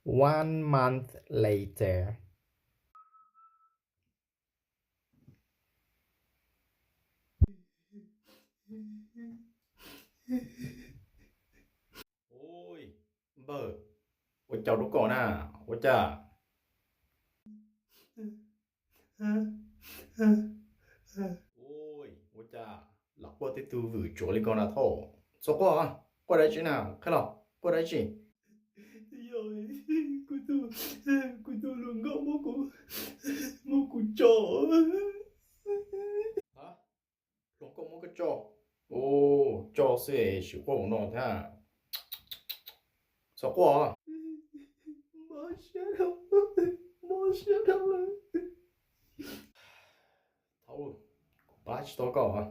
One month later. Ua, npawg, ua cas rau koj na, ua cas? Ua cas lam quaj tib tug vwm tsuav li ko na thauj? Txhob quaj, quaj dab tsi na, qhia los, quaj dab tsi? Yog kuv tus, kuv tus hluas nkauj muab kuv, muab kuv tso. Hluas nkauj muab koj tso? Tso xwb tsis quaj no thiab. Txhob quaj. Mob siab dhau, mob siab dhau lawm. Thaub, kuv pab tsis tau koj.